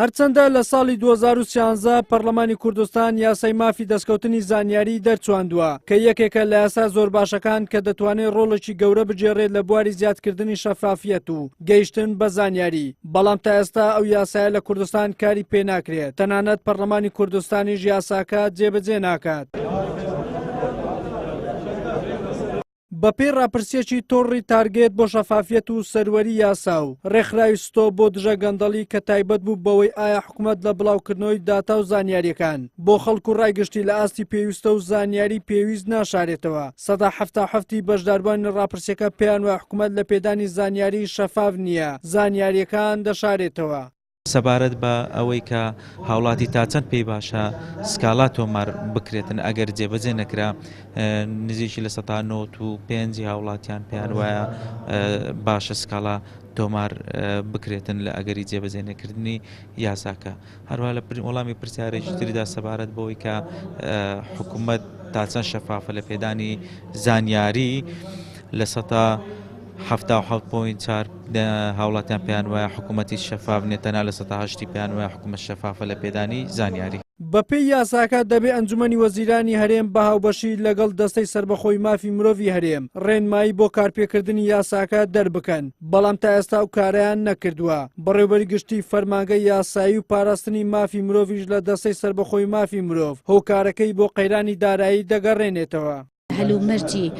هەرچەندە لە ساڵی 2013 پەرلەمانی کوردستان یاسای مافی دەستکەوتنی زانیاری دەرچواندووە کە یەکێکە لە یاسا زۆر باشەکان کە دەتوانێت ڕۆڵێکی گەورە بگێڕێت لە بواری زیادکردنی شەفافیەت و گەیشتن بە زانیاری، بەڵام تا ئێستا ئەو یاسایە لە کوردستان کاری پێ ناکرێت، تەنانەت پەرلەمانی کوردستانیش یاساکە جێبەجێ ناکات. بەپێی ڕاپرسییەکی تۆڕی تارگێت بۆ شەفافیەت و سەروەری یاسا و ڕێکخراوی ستۆپ بۆ دژە گەندەڵی کە تایبەت بوو بەوەی ئایا حکومەت لە بڵاوکردنەوەی داتا و زانیارییەکان بۆ خەڵک و ڕای گشتی لە ئاستی پێویستە و زانیاری پێویست ناشارێتەوە، 77% ی بەشداربووانی ڕاپرسییەکە پێیان وایە حکومەت لە پێدانی زانیاری شەفاف نییە، زانیارییەکان دەشارێتەوە. سەبارەت بە ئەوەی کە هاوڵاتی تا چەند پێی باشە سکاڵا تۆمار بکرێتن ئەگەر جێبەجێ نەکرا نزیکی لە سەتا نۆت و پێنجی هاوڵاتیان پێیان وایە باشە سکاڵا تۆمار بکرێتن لە ئەگەری جێبەجێ نەکردنی یاساکە هەروە لە وەڵامی پرسیارێکی تردا سەبارەت بەوەی کە حکوومەت تا چەند شەفافە لە پێدانی زانیاری لە سەتا 77.4 هاوڵاتیان پێیان وایە حکوومەتی شەفاف نیە تەنها لە سەتا هەشتی پێیان وایە حکوومەت شەفافە لە پێدانی زانیاری. بەپێی یاساکە دەبێ ئەنجومەنی وەزیرانی هەرێم بە هاوبەشی لەگەڵ دەستەی سەربەخۆی مافی مرۆڤی هەرێم ڕێنمایی بۆ کارپێکردنی یاساکە دەربکەن، بەڵام تا ئێستا ئەو کارەیان نەکردووە. بەڕێوبەری گشتی فەرمانگەی یاسایی و پاراستنی مافی مرۆڤیش لە دەستەی سەربەخۆی مافی مرۆڤ هۆکارەکەی بۆ قەیرانی دارایی دەگەڕێنێتەوە. هەلومەرجی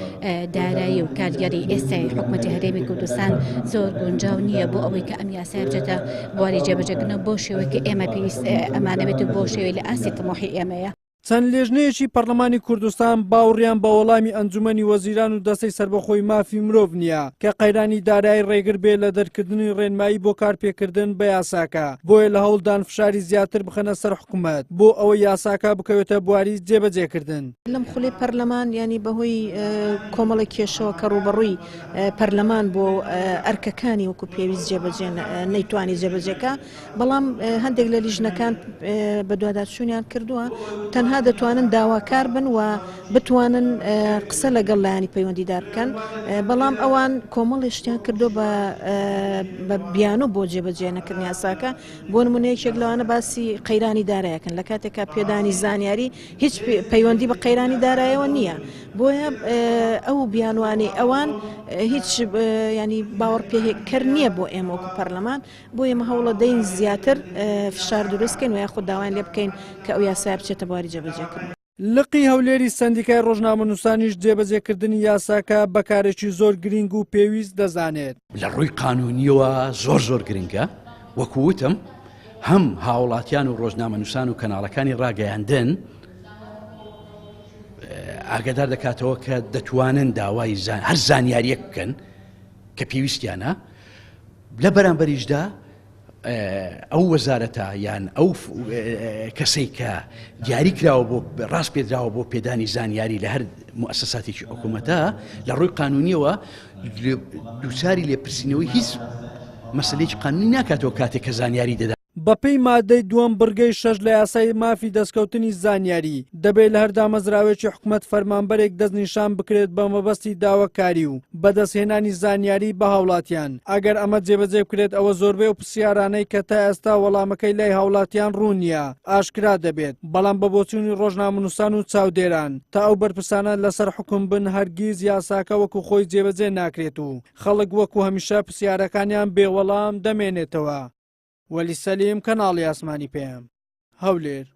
دارایی و کارگێڕی ئێستای حکومەتی هەرێمی کوردستان زۆر گونجاو نییە بۆ ئەوەی کە ئەم یاسایە بچێتە بواری جێبەجێکردنەوە بەو شێوەی کە ئێمە پێویست ئەمانەوێت و بەو شێوەی لە ئاستی تموحی ئێمەیە. چەند لێژنەیەکی پەرلەمانی کوردستان باوڕیان بە وەڵامی ئەنجومەنی وەزیران و دەستەی سەربەخۆی مافی مرۆڤ نییە کە قەیرانی دارایی ڕێگر بێ لە دەرکردنی ڕێنمایی بۆ کارپێکردن بە یاساکە، بۆیە لە هەوڵدان فشاری زیاتر بخەنە سەر حکومەت بۆ ئەوەی یاساکە بکەوێتە بواری جێبەجێکردن. لەم خولەی پەرلەمان یانی بەهۆی کۆمەڵێک کێشەوە کە ڕووبەڕووی پەرلەمان بووە و ئەرکەکانی وەکو پێویست جێبەجێ نەیتوانی جێبەجێکا، بەڵام هەندێک لە لیژنەکان بەدواداچوونیان کردووە تەنها دەتوانن داواکار بن و بتوانن قسە لەگەڵ لایەنی پەیوەندیدار بکەن، بەڵام ئەوان کۆمەڵێ شتیان کردووە بە بیانوو بۆ جێبەجێ نەکردنی یاساکە، بۆ نمونە یەکێک لەوانە باسی قەیرانی دارایەکەن لە کاتێکا پێدانی زانیاری هیچ پەیوەندی بە قەیرانی دارایەوە نییە بۆیە ئەو بیانوانەی ئەوان هیچ ینی باوەڕ پێکەر نییە بۆ ئێمە وەکو پەرلەمان بۆ ئێمە هەوڵە دەین زیاتر فشار دروستکەین و یاخود داوایان لێ بکەین کە ئەو یاسایە بچێتە بواری جێبەجێکردن. لقی هەولێری سەندیکای ڕۆژنامەنووسانیش جێبەجێکردنی یاساکە بە کارێکی زۆر گرینگ و پێویست دەزانێت. لە ڕووی قانوونییەوە زۆر زۆر گرنگە، وەکو وتم هەم هاوڵاتیان و ڕۆژنامەنووسان و کەناڵەکانی ڕاگەیاندن ئاگادار دەکاتەوە کە دەتوانن داوای هەر زانیاریەک بکەن کە پێویستیانە لە بەرامبەریشدا ئەو وەزارەتە یان ئەو کەسەی کە دیاری کراوە بۆ ڕاست پێدراوە بۆ پێدانی زانیاری لە هەر موسساتێکی حکوومەتە لە ڕووی قانونیەوە دووچاری لێپرسینەوەی هیچ مەسلێکی قانونی ناکاتەوە کاتێک کە زانیاری دەدا. بەپێی مادەی دووەم بڕگەی شەش لە یاسای مافی دەستکەوتنی زانیاری، دەبێت لە هەر دامەزراوەیەکی حکومەت فەرمانبەرێک دەستنیشان بکرێت بە مەبەستی داواکاری و بەدەستهێنانی زانیاری بە هاوڵاتیان، ئەگەر ئەمە جێبەجێ بکرێت ئەوە زۆربەی ئەو پرسیارانەی کە تا ئێستا وەڵامەکەی لای هاوڵاتیان ڕوون نییە ئاشکرا دەبێت، بەڵام بە بۆچوونی ڕۆژنامەنووسان و چاودێران تا ئەو بەرپرسانە لەسەر حوکم بن هەرگیز یاساکە وەکو خۆی جێبەجێ ناکرێت و خەڵک وەکو هەمیشە پرسیارەکانیان بێ وەڵام دەمێنێتەوە. وەلی سەلیم، کەناڵی ئاسمانی پەیام، هەولێر.